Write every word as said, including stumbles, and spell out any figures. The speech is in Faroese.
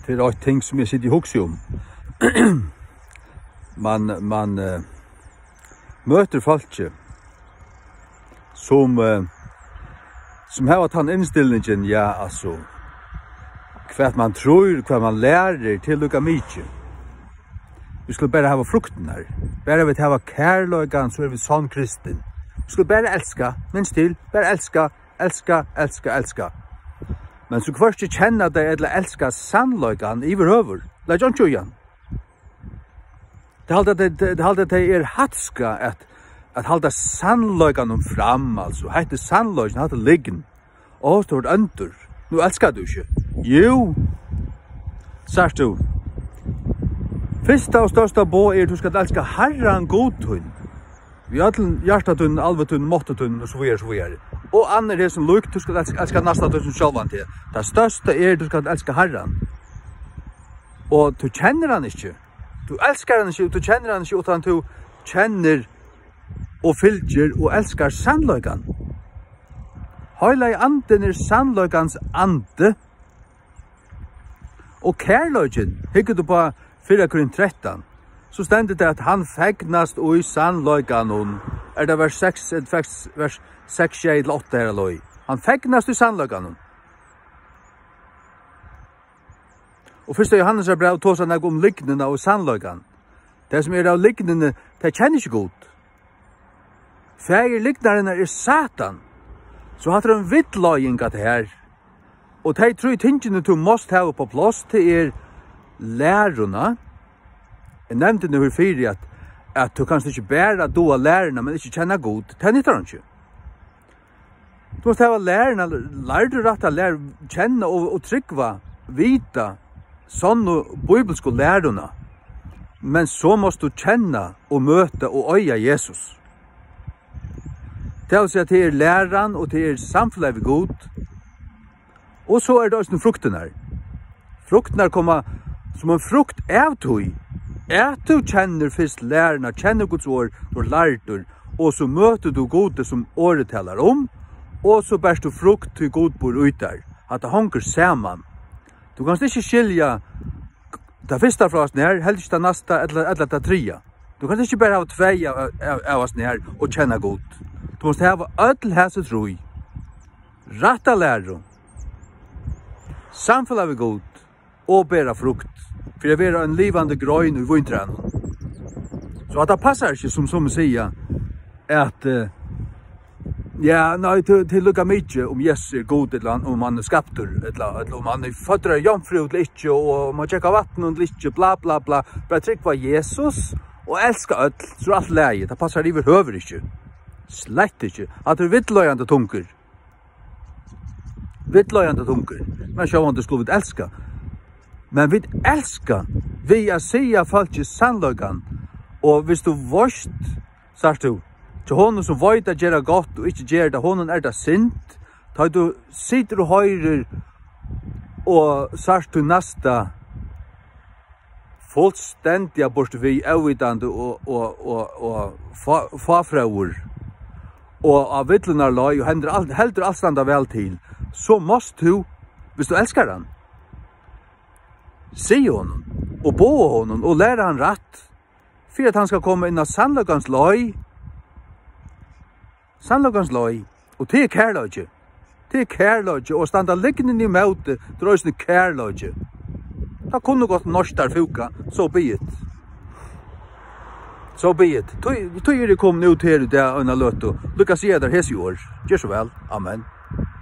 Tað er eitt ting, sum eg siti og hugsi um. Man, man, eh, møtir fólki, sum, eh, sum hava tann innstillingin, ja, altso, hvat man trýr, hvat man lærir, tað er líka mikið. Vit skulu bara hava fruktirnar. Bara vit hava kærleikan, so eru vit sonn kristin. Vit skulu bara elska, minst til, bara elska, elska, elska, elska. Men so hvørki kenna tey ella elska sannleikan yvirhøvur, leggja einki í hann. Tey halda, at tey, tey, tey halda, at tey er hatska at, at halda sannleikanum fram, altso. Hetta er sannleikin, hatta er lygn. Ó, tú ert óndur. Nú elskar tú ikki. Jú, sært tú. Fyrsta og størsta boð er, tú skalt elska Harran Gud tín við øllum hjarta tínum, alvi tínum, mátti tínum, og so víðari, so víðari. Og annar er sum líkt, tú skalt elska, elska næsta tín sum sjálvan teg. Tað størsta er, tú skalt elska Harran. Og tú kennir hann ikki. Tú elskar hann ikki, tú kennir hann ikki, uttan tú kennir og fylgir og elskar sannleikan. Heilagi Andin er sannleikans andi. Og kærleikin, hyggur tú á fyrra Korint trettan, so stendur tað, at hann fegnast í sannleikanum. Er tað vers seks, vers, vers seks, sjey til átta her, ella? Hann fegnast í sannleikanum. Og fyrsta Jóhannesar bræv tosar nakað um lygnina og sannleikan. Tey, sum eru av lygnini, tey kenna ikki Gud. Faðir lygnarinnar er Satan. So hatta er ein villleiðing, at her. Og tey trý tingini, tú mást hava upp á pláss, tað er læruna. Eg nevndi nú her fyri, at, at tú kanst ikki bara duga læruna, men ikki kenna Gud. Tað nyttar einki. Tú mást hava læruna, lærdu rætt at læra, kenna og, og trúgva, vita sonnu bíbilsku læruna. Men so mást tú kenna og møta og eiga Jesus. Tað vil siga, tað er læran, og tað er samfelag við Gud. Og so er tað eisini fruktirnar. Fruktirnar koma sum ein frukt av tí, at tú kennir fyrst læruna, kennir Guds orð, tú ert lærdur, og so møtir tú Gud, sum orðið talar um, og so bert tú frukt, tí Gud býr í tær. Hatta hongur saman. Tú kanst ikki skilja tað fyrsta frá hasum her, heldur ikki tað næsta, ella, ella tað triðja. Tú kanst ikki bara hava tvey av, av, av hasum her og kenna Gud. Tú mást hava øll hasi trý. Rætta læru, samfelag við Gud og bera frukt, fyri at vera ein livandi grein í víntræðunum. So hatta passar ikki, sum summi siga, at, eh, ja, nei, til, til líka mikið um Jesus er Gud, ella hann, um hann er skaptur, ella, ella um hann er føddur av jomfrú ella ikki, og um hann gekk á vatninum ella ikki, bla, bla, bla. Bara trúgva Jesus og elska øll, so er alt í lagi. Tað passar yvirhøvur ikki. Slett ikki. Hatta er villleiðandi tungur. Villleiðandi tungur. Men sjálvandi skulu vit elska. Men vit elska við at siga fólki sannleikan. Og viss tú veitst, sært tú, til honum sum veit at gera gott og ikki ger tað, honum er tað synd. Tá tú situr og hoyrir og sært tú næsta fullstendiga burtur við, óvitandi og, og, og, og fá-, fáfróður og á villunnar leið og heldur alt, heldur alt standa væl til, so mást tú, viss tú elskar hann, siga honum og boða honum og læra hann rætt, fyri at hann skal koma inn á sannleikans leið. Sannleikans leið. Og tað er kærleiki. Tað er kærleiki, og standa lygnini ímóti, tað er eisini kærleiki. Tað kunnu gott norstar fúka, so be it. So be it. Tí, tí eri eg komin út her í dag, eina løtu. Líka siga tær hesi orð. Ger so væl. Amen.